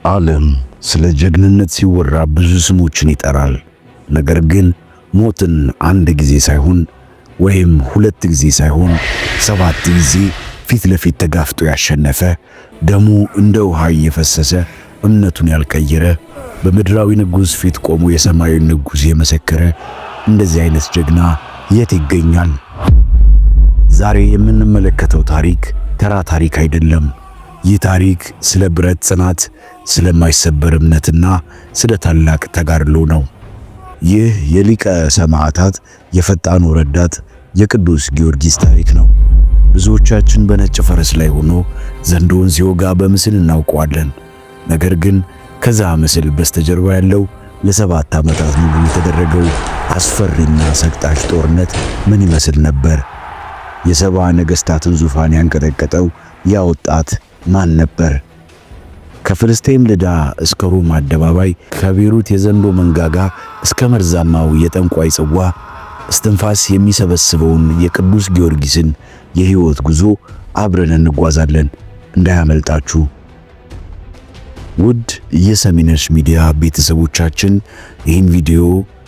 ዓለም ስለ ጀግንነት ሲወራ ብዙ ስሞችን ይጠራል። ነገር ግን ሞትን አንድ ጊዜ ሳይሆን ወይም ሁለት ጊዜ ሳይሆን 7 ጊዜ ፊት ለፊት ተጋፍጦ ያሸነፈ፣ ደሙ እንደ ውሃ እየፈሰሰ እምነቱን ያልቀየረ፣ በምድራዊ ንጉሥ ፊት ቆሞ የሰማዩን ንጉሥ የመሰከረ እንደዚህ አይነት ጀግና የት ይገኛል? ዛሬ የምንመለከተው ታሪክ ተራ ታሪክ አይደለም። ይህ ታሪክ ስለ ብረት ጽናት፣ ስለማይሰበር እምነትና ስለ ታላቅ ተጋድሎ ነው። ይህ የሊቀ ሰማዕታት የፈጣኑ ረዳት የቅዱስ ጊዮርጊስ ታሪክ ነው። ብዙዎቻችን በነጭ ፈረስ ላይ ሆኖ ዘንዶውን ሲወጋ በምስል እናውቀዋለን። ነገር ግን ከዛ ምስል በስተጀርባ ያለው ለ7 ዓመታት ሙሉ የተደረገው አስፈሪና ሰቅጣጭ ጦርነት ምን ይመስል ነበር? የሰባ ነገሥታትን ዙፋን ያንቀጠቀጠው ያ ወጣት ማን ነበር? ከፍልስጤም ልዳ እስከ ሮም አደባባይ፣ ከቤሩት የዘንዶ መንጋጋ እስከ መርዛማው የጠንቋይ ጽዋ እስትንፋስ የሚሰበስበውን የቅዱስ ጊዮርጊስን የሕይወት ጉዞ አብረን እንጓዛለን። እንዳያመልጣችሁ። ውድ የሰሚነሽ ሚዲያ ቤተሰቦቻችን ይህን ቪዲዮ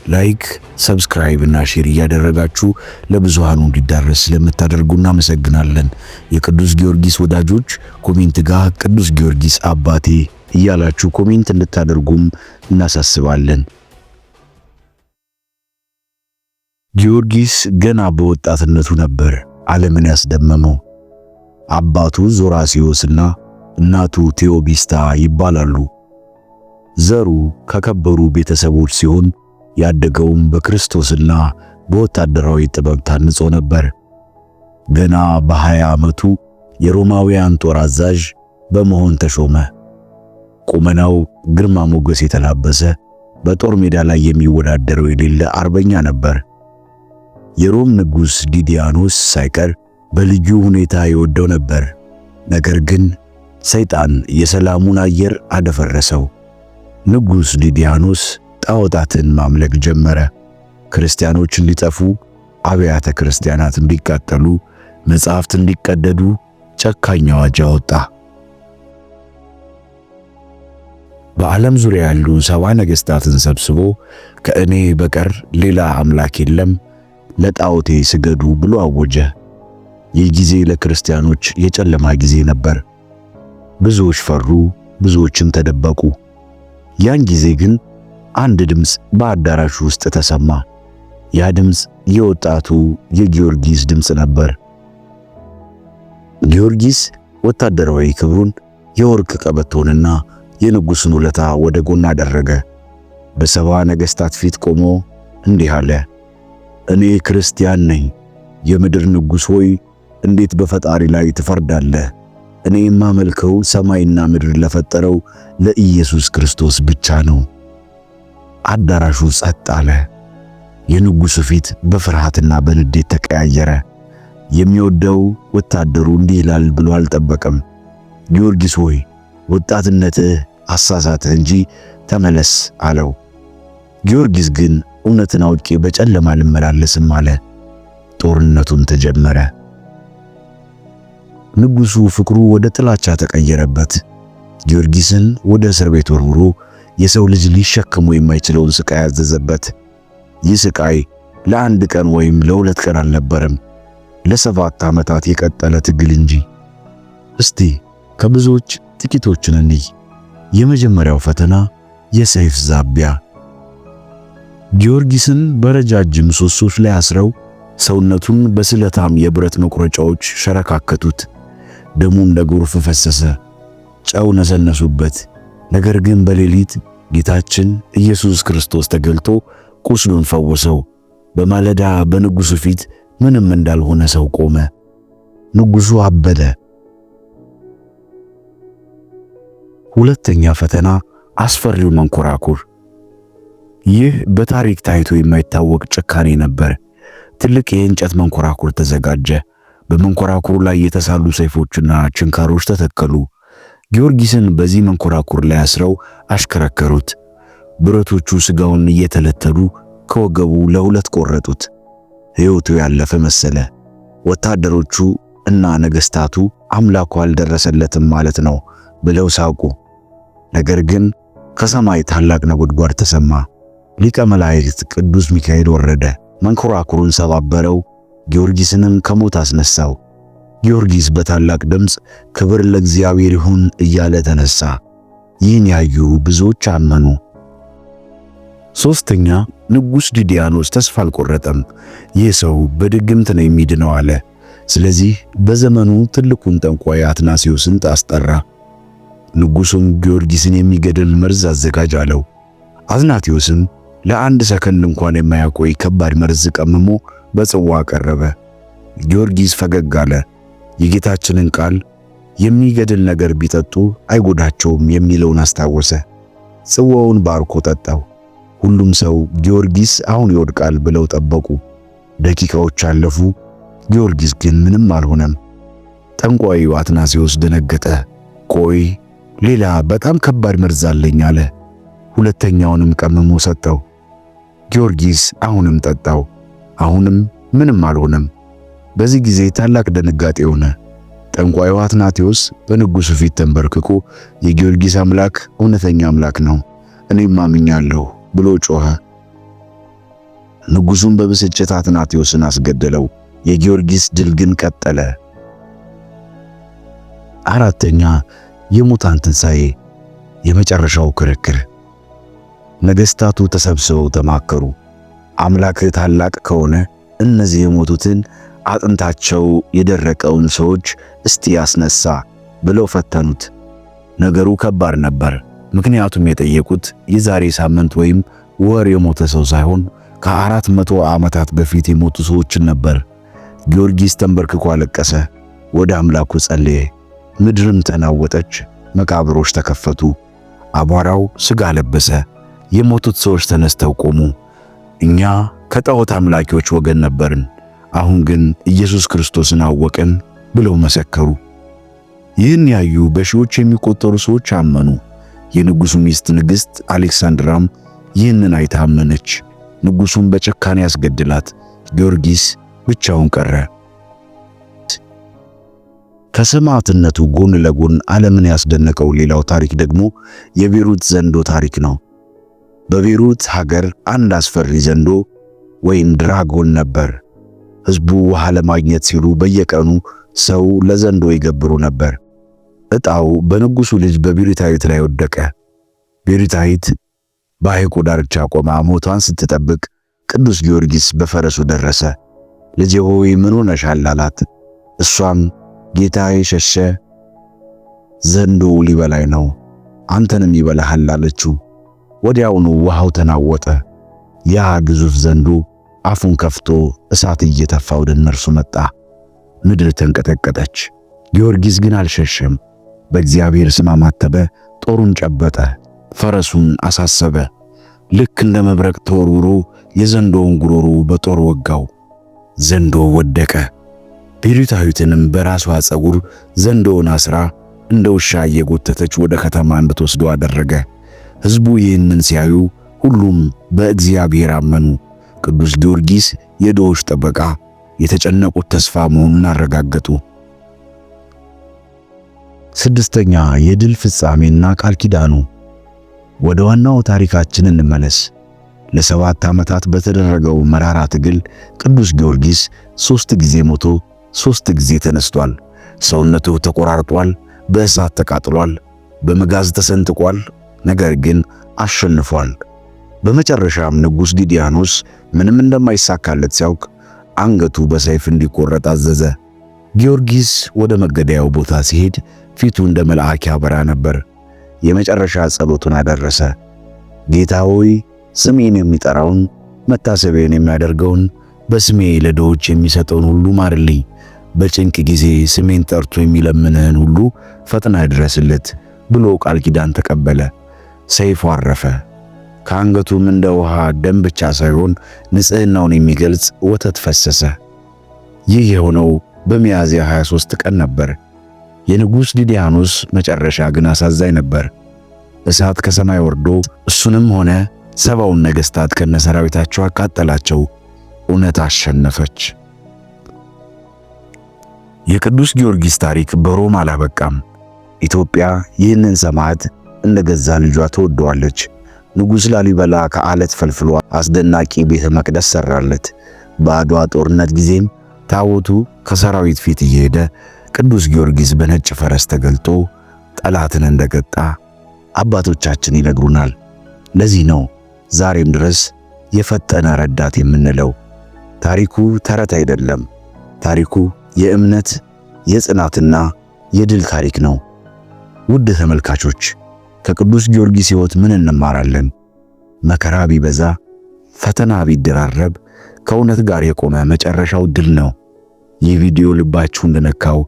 like፣ subscribe እና share እያደረጋችሁ ለብዙሃኑ እንዲዳረስ ስለምታደርጉ እናመሰግናለን። የቅዱስ ጊዮርጊስ ወዳጆች comment ጋር ቅዱስ ጊዮርጊስ አባቴ እያላችሁ comment እንድታደርጉም እናሳስባለን። ጊዮርጊስ ገና በወጣትነቱ ነበር ዓለምን ያስደመመው። አባቱ ዞራሲዮስና እናቱ ቴዎቢስታ ይባላሉ። ዘሩ ከከበሩ ቤተሰቦች ሲሆን ያደገውም በክርስቶስና በወታደራዊ ጥበብ ታንጾ ነበር። ገና በ20 ዓመቱ የሮማውያን ጦር አዛዥ በመሆን ተሾመ። ቁመናው ግርማ ሞገስ የተላበሰ፣ በጦር ሜዳ ላይ የሚወዳደረው የሌለ አርበኛ ነበር። የሮም ንጉሥ ዲዲያኖስ ሳይቀር በልዩ ሁኔታ ይወደው ነበር። ነገር ግን ሰይጣን የሰላሙን አየር አደፈረሰው። ንጉሥ ዲዲያኖስ ጣዖታትን ማምለክ ጀመረ። ክርስቲያኖች እንዲጠፉ፣ አብያተ ክርስቲያናት እንዲቃጠሉ፣ መጻሕፍት እንዲቀደዱ ጨካኝ አዋጅ አወጣ። በዓለም ዙሪያ ያሉ 70 ነገሥታትን ሰብስቦ ከእኔ በቀር ሌላ አምላክ የለም፣ ለጣዖቴ ስገዱ ብሎ አወጀ። ይህ ጊዜ ለክርስቲያኖች የጨለማ ጊዜ ነበር። ብዙዎች ፈሩ፣ ብዙዎችም ተደበቁ። ያን ጊዜ ግን አንድ ድምፅ በአዳራሹ ውስጥ ተሰማ። ያ ድምፅ የወጣቱ የጊዮርጊስ ድምፅ ነበር። ጊዮርጊስ ወታደራዊ ክብሩን፣ የወርቅ ቀበቶንና የንጉሡን ውለታ ወደ ጎን አደረገ። በ70 ነገሥታት ፊት ቆሞ እንዲህ አለ። እኔ ክርስቲያን ነኝ። የምድር ንጉሥ ሆይ እንዴት በፈጣሪ ላይ ትፈርዳለህ? እኔ የማመልከው ሰማይና ምድር ለፈጠረው ለኢየሱስ ክርስቶስ ብቻ ነው። አዳራሹ ጸጥ አለ። የንጉሡ ፊት በፍርሃትና በንዴት ተቀያየረ። የሚወደው ወታደሩ እንዲህ ይላል ብሎ አልጠበቀም። ጊዮርጊስ ሆይ ወጣትነትህ አሳሳትህ እንጂ ተመለስ አለው። ጊዮርጊስ ግን እውነትን አውቄ በጨለማ አልመላለስም አለ። ጦርነቱም ተጀመረ። ንጉሡ ፍቅሩ ወደ ጥላቻ ተቀየረበት። ጊዮርጊስን ወደ እስር ቤት ወርውሮ የሰው ልጅ ሊሸከሙ የማይችለውን ስቃይ አዘዘበት። ይህ ስቃይ ለአንድ ቀን ወይም ለ2 ቀን አልነበረም፣ ለ7 ዓመታት የቀጠለ ትግል እንጂ። እስቲ ከብዙዎች ጥቂቶችን እንይ። የመጀመሪያው ፈተና የሰይፍ ዛቢያ። ጊዮርጊስን በረጃጅም ምሰሶች ላይ አስረው ሰውነቱን በስለታም የብረት መቁረጫዎች ሸረካከቱት። ደሙ እንደ ጎርፍ ፈሰሰ። ጨው ነሰነሱበት። ነገር ግን በሌሊት ጌታችን ኢየሱስ ክርስቶስ ተገልጦ ቁስሉን ፈወሰው። በማለዳ በንጉሡ ፊት ምንም እንዳልሆነ ሰው ቆመ። ንጉሡ አበደ። ሁለተኛ ፈተና አስፈሪው መንኮራኩር። ይህ በታሪክ ታይቶ የማይታወቅ ጭካኔ ነበር። ትልቅ የእንጨት መንኮራኩር ተዘጋጀ። በመንኮራኩሩ ላይ የተሳሉ ሰይፎችና ችንካሮች ተተከሉ። ጊዮርጊስን በዚህ መንኮራኩር ላይ አስረው አሽከረከሩት። ብረቶቹ ስጋውን እየተለተሉ ከወገቡ ለሁለት ቆረጡት። ሕይወቱ ያለፈ መሰለ። ወታደሮቹ እና ነገሥታቱ አምላኩ አልደረሰለትም ማለት ነው ብለው ሳቁ። ነገር ግን ከሰማይ ታላቅ ነጎድጓድ ተሰማ። ሊቀ መላእክት ቅዱስ ሚካኤል ወረደ፣ መንኮራኩሩን ሰባበረው፣ ጊዮርጊስንም ከሞት አስነሳው። ጊዮርጊስ በታላቅ ድምፅ ክብር ለእግዚአብሔር ይሁን እያለ ተነሳ። ይህን ያዩ ብዙዎች አመኑ። ሶስተኛ፣ ንጉሥ ዲዲያኖስ ተስፋ አልቆረጠም። ይህ ሰው በድግምት ነው የሚድነው አለ። ስለዚህ በዘመኑ ትልቁን ጠንቋይ አትናሲዮስን አስጠራ። ንጉሡም ጊዮርጊስን የሚገድል መርዝ አዘጋጅ አለው። አትናቴዎስም ለአንድ ሰከንድ እንኳን የማያቆይ ከባድ መርዝ ቀምሞ በጽዋ አቀረበ። ጊዮርጊስ ፈገግ አለ። የጌታችንን ቃል የሚገድል ነገር ቢጠጡ አይጎዳቸውም የሚለውን አስታወሰ። ጽዋውን ባርኮ ጠጣው። ሁሉም ሰው ጊዮርጊስ አሁን ይወድቃል ብለው ጠበቁ። ደቂቃዎች አለፉ። ጊዮርጊስ ግን ምንም አልሆነም። ጠንቋዩ አትናቴዎስ ደነገጠ። ቆይ ሌላ በጣም ከባድ መርዝ አለኝ አለ። ሁለተኛውንም ቀምሞ ሰጠው። ጊዮርጊስ አሁንም ጠጣው። አሁንም ምንም አልሆነም። በዚህ ጊዜ ታላቅ ድንጋጤ ሆነ። ጠንቋዩ አትናቴዎስ በንጉሱ ፊት ተንበርክኮ የጊዮርጊስ አምላክ እውነተኛ አምላክ ነው፣ እኔም አምኛለሁ ብሎ ጮኸ። ንጉሱም በብስጭት አትናቴዎስን አስገደለው። የጊዮርጊስ ድል ግን ቀጠለ። አራተኛ፣ የሙታን ትንሣኤ፣ የመጨረሻው ክርክር። ነገሥታቱ ተሰብስበው ተማከሩ። አምላክ ታላቅ ከሆነ እነዚህ የሞቱትን አጥንታቸው የደረቀውን ሰዎች እስቲ ያስነሳ ብለው ፈተኑት። ነገሩ ከባድ ነበር። ምክንያቱም የጠየቁት የዛሬ ሳምንት ወይም ወር የሞተ ሰው ሳይሆን ከ400 ዓመታት በፊት የሞቱ ሰዎችን ነበር። ጊዮርጊስ ተንበርክኮ አለቀሰ፣ ወደ አምላኩ ጸለየ። ምድርም ተናወጠች፣ መቃብሮች ተከፈቱ፣ አቧራው ሥጋ ለበሰ። የሞቱት ሰዎች ተነስተው ቆሙ። እኛ ከጣዖት አምላኪዎች ወገን ነበርን፣ አሁን ግን ኢየሱስ ክርስቶስን አወቅን ብለው መሰከሩ። ይህን ያዩ በሺዎች የሚቆጠሩ ሰዎች አመኑ። የንጉሡ ሚስት ንግሥት አሌክሳንድራም ይህንን አይታ አመነች። ንጉሡም በጭካኔ ያስገድላት። ጊዮርጊስ ብቻውን ቀረ። ከሰማዕትነቱ ጎን ለጎን ዓለምን ያስደነቀው ሌላው ታሪክ ደግሞ የቤሩት ዘንዶ ታሪክ ነው። በቤሩት ሀገር አንድ አስፈሪ ዘንዶ ወይም ድራጎን ነበር። ሕዝቡ ውሃ ለማግኘት ሲሉ በየቀኑ ሰው ለዘንዶ ይገብሩ ነበር። ዕጣው በንጉሡ ልጅ በቤሩታዊት ላይ ወደቀ። ቤሩታዊት በሐይቁ ዳርቻ ቆማ ሞቷን ስትጠብቅ ቅዱስ ጊዮርጊስ በፈረሱ ደረሰ። ልጄ ሆይ ምን ሆነሻል? አላት። እሷም ጌታዬ ሸሸ፣ ዘንዶው ሊበላኝ ነው፣ አንተንም ይበላሃል አለችው። ወዲያውኑ ውሃው ተናወጠ። ያ ግዙፍ ዘንዶ አፉን ከፍቶ እሳት እየተፋ ወደ እነርሱ መጣ። ምድር ተንቀጠቀጠች። ጊዮርጊስ ግን አልሸሸም። በእግዚአብሔር ስም አማተበ፣ ጦሩን ጨበጠ፣ ፈረሱን አሳሰበ። ልክ እንደ መብረቅ ተወርውሮ የዘንዶውን ጉሮሮ በጦር ወጋው። ዘንዶ ወደቀ። ቤሩታዊትንም በራሷ ፀጉር ዘንዶውን አስራ እንደ ውሻ እየጎተተች ወደ ከተማ እንድትወስደው አደረገ። ሕዝቡ ይህንን ሲያዩ ሁሉም በእግዚአብሔር አመኑ። ቅዱስ ጊዮርጊስ የድሆች ጠበቃ፣ የተጨነቁት ተስፋ መሆኑን አረጋገጡ። ስድስተኛ፣ የድል ፍጻሜና ቃል ኪዳኑ። ወደ ዋናው ታሪካችን እንመለስ። ለ7 ዓመታት በተደረገው መራራ ትግል ቅዱስ ጊዮርጊስ 3 ጊዜ ሞቶ 3 ጊዜ ተነስቷል። ሰውነቱ ተቆራርጧል፣ በእሳት ተቃጥሏል፣ በመጋዝ ተሰንጥቋል። ነገር ግን አሸንፏል። በመጨረሻም ንጉሥ ዲዲያኖስ ምንም እንደማይሳካለት ሲያውቅ አንገቱ በሰይፍ እንዲቆረጥ አዘዘ። ጊዮርጊስ ወደ መገደያው ቦታ ሲሄድ ፊቱ እንደ መልአክ ያበራ ነበር። የመጨረሻ ጸሎቱን አደረሰ። ጌታ ሆይ ስሜን የሚጠራውን መታሰቢያን የሚያደርገውን በስሜ ለድሆች የሚሰጠውን ሁሉ ማርልኝ። በጭንቅ ጊዜ ስሜን ጠርቶ የሚለምንህን ሁሉ ፈጥና ድረስለት ብሎ ቃል ኪዳን ተቀበለ። ሰይፉ አረፈ። ከአንገቱም እንደ ውሃ ደም ብቻ ሳይሆን ንጽሕናውን የሚገልጽ ወተት ፈሰሰ። ይህ የሆነው በሚያዝያ 23 ቀን ነበር። የንጉሥ ዲዲያኖስ መጨረሻ ግን አሳዛኝ ነበር። እሳት ከሰማይ ወርዶ እሱንም ሆነ 70ውን ነገሥታት ከነሰራዊታቸው አቃጠላቸው። እውነት አሸነፈች። የቅዱስ ጊዮርጊስ ታሪክ በሮም አላበቃም። ኢትዮጵያ ይህንን ሰማዕት እንደ ገዛ ልጇ ትወደዋለች። ንጉሥ ላሊበላ ከአለት ፈልፍሎ አስደናቂ ቤተ መቅደስ ሰራለት። በአድዋ ጦርነት ጊዜም ታቦቱ ከሰራዊት ፊት እየሄደ ቅዱስ ጊዮርጊስ በነጭ ፈረስ ተገልጦ ጠላትን እንደገጣ አባቶቻችን ይነግሩናል። ለዚህ ነው ዛሬም ድረስ የፈጠነ ረዳት የምንለው። ታሪኩ ተረት አይደለም። ታሪኩ የእምነት የጽናትና የድል ታሪክ ነው። ውድ ተመልካቾች፣ ከቅዱስ ጊዮርጊስ ሕይወት ምን እንማራለን? መከራ ቢበዛ፣ ፈተና ቢደራረብ ከእውነት ጋር የቆመ መጨረሻው ድል ነው። ይህ ቪዲዮ ልባችሁ እንደነካው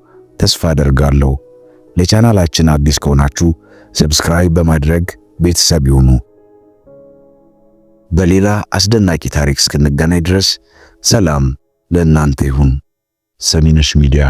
ተስፋ አደርጋለሁ። ለቻናላችን አዲስ ከሆናችሁ subscribe በማድረግ ቤተሰብ ይሁኑ። በሌላ አስደናቂ ታሪክ እስክንገናኝ ድረስ ሰላም ለእናንተ ይሁን። ሰሚነሽ ሚዲያ።